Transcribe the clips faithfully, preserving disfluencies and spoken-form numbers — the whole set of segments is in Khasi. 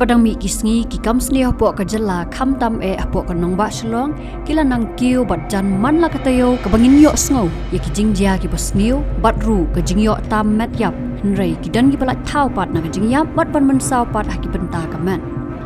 Ba dang mih ki sngi ki kam sniew hapoh ka jylla khamtam eh hapoh ka nongbah Shillong ki la nang kiew bad jan man la ka taïew kaba ngin ïohsngew ïa ki jingjia kiba sniew bad ruh ka jingïoh tam met ïap. Hynrei ki don kiba la thaw pat na ka jingïap bad ban mynsaw pat ha ki bynta ka met.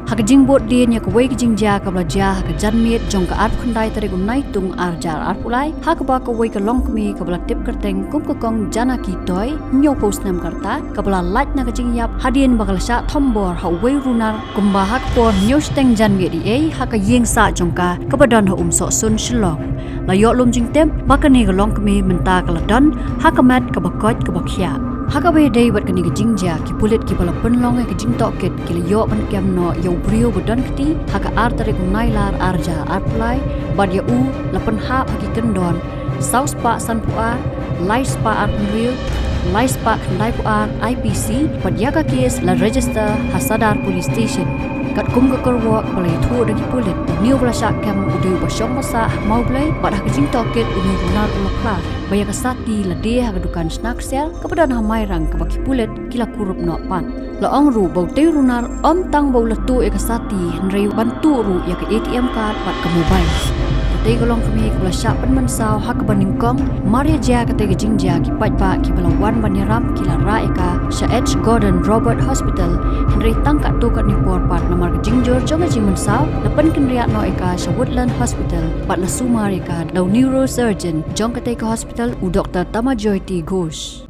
Ha ka jingbud dien ïa kawei ka jingjia kaba la jia ha ka janmiet jong ka arphew khyndai tarik u Naitung ar hajar arphew lai, ha kaba kawei ka longkmie kaba la tip kyrteng kum ka kong Janaki Toi, hynñiewphew snem ka rta, kaba la lait na ka jingïap hadien ba ka la shah thombor ha uwei u runar kumba ha ka por hynñiew shiteng janmiet eiei ha ka ïing sah jong ka kaba don ha Umsohsun Shillong. La ïoh lum jingtip ba kane ka longkmie mynta ka la don ha ka met kaba koit kaba khiah. Ha kaba ïadei bad kane ka jingjia, ki pulit kiba la pynlong ïa ka jingtohkit ki la ïoh ban kem noh ïa u briew ba don kti ha ka ar tarik u Nailar ar hajar arphew lai bad ïa u la pynhap ha ki kyndon saw spah sanphew ar, lai spah arphew hynriew, lai spah khyndaiphew ar I P C bad ïa ka case la register ha Sadar Police Station. Katkum ka kyrwoh kaba la ïathuh da ki pulit, une uba la shah kem u dei uba shong ba sah ha Mawblei bad ha ka jingtohkit une u runar u la phla ba ïa ka Sati la die ha ka dukan shna ksiar kaba don ha Mairang kaba ki pulit ki la kurup noh pat. La ong ruh ba utei u runar ym tang ba u la tuh ïa ka Sati hynrei ban tuh ruh ïa ka A T M card bad ka mobile. Katei ka longkmie kaba la shah pynmynsaw ha kaba nyngkong mar ïa jia katei ka jingjia, ki paidbah kiba la wan ban ïarap ki la rah ïa ka sha H Gordon Roberts Hospital, hynrei tang katto katne por pat namar ka jingjur jong ka jingmynsaw la pynkynriah noh ïa ka sha Woodland Hospital bad la sumar ïa ka da u neurosurgeon jong katei ka hospital, u Doktor Tamarjyoti Ghosh.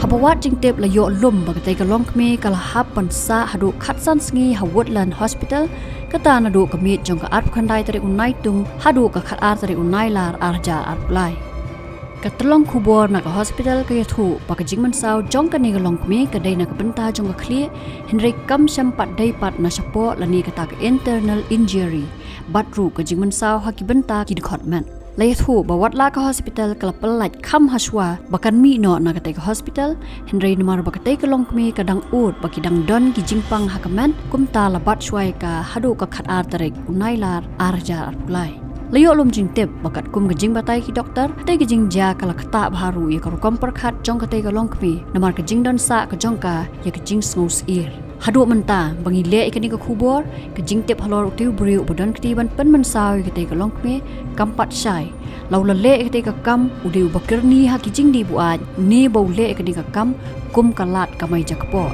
Haba wad jingtip la ïoh lum ba katei ka longkmie ka la hap ban sah haduh khatsan sngi ha Woodland Hospital, kata naduh ka miet jong ka arphew khyndai tarik u Naitung haduh ka khatar tarik u Nailar ar hajar arphew lai. Ka tyllong khubor na ka hospital ka ïathuh ba ka jingmynsaw jong kane ka longkmie ka dei na ka bynta jong ka khlieh, hynrei kam shym pat dei pat na shapoh lane kata ka internal injury bad ruh ka jingmynsaw ha ki bynta ki dkhot met. La ïathuh ba watla ka hospital ka la pyllait kham hashwa ba kan mih noh na katei ka hospital, hynrei namar ba katei ka longkmie ka dang ud ba ki dang don ki jingpang ha ka met, kumta la bat shwa ïa ka haduh ka khatar tarik u Nailar ar hajar arphew lai. La ïoh lum jingtip ba katkum ka jingbatai ki doktor, katei ka jingjia ka la ktah bha ruh ïa ka rukom pyrkhat jong katei ka longkmie namar ka jingdon sah ka jong ka ïa ka jingsngewsyier. Haduh mynta ba ngi leh ïa kane ka khubor, ka jingtip halor utei u briew uba don kti ban pynmynsaw ïa katei ka longkmie kam pat shai. La u la leh ïa katei ka kam u dei uba kyrni ha ki jingdih buaid, ne ba u leh ïa kane ka kam kum ka lad kamai jakpoh.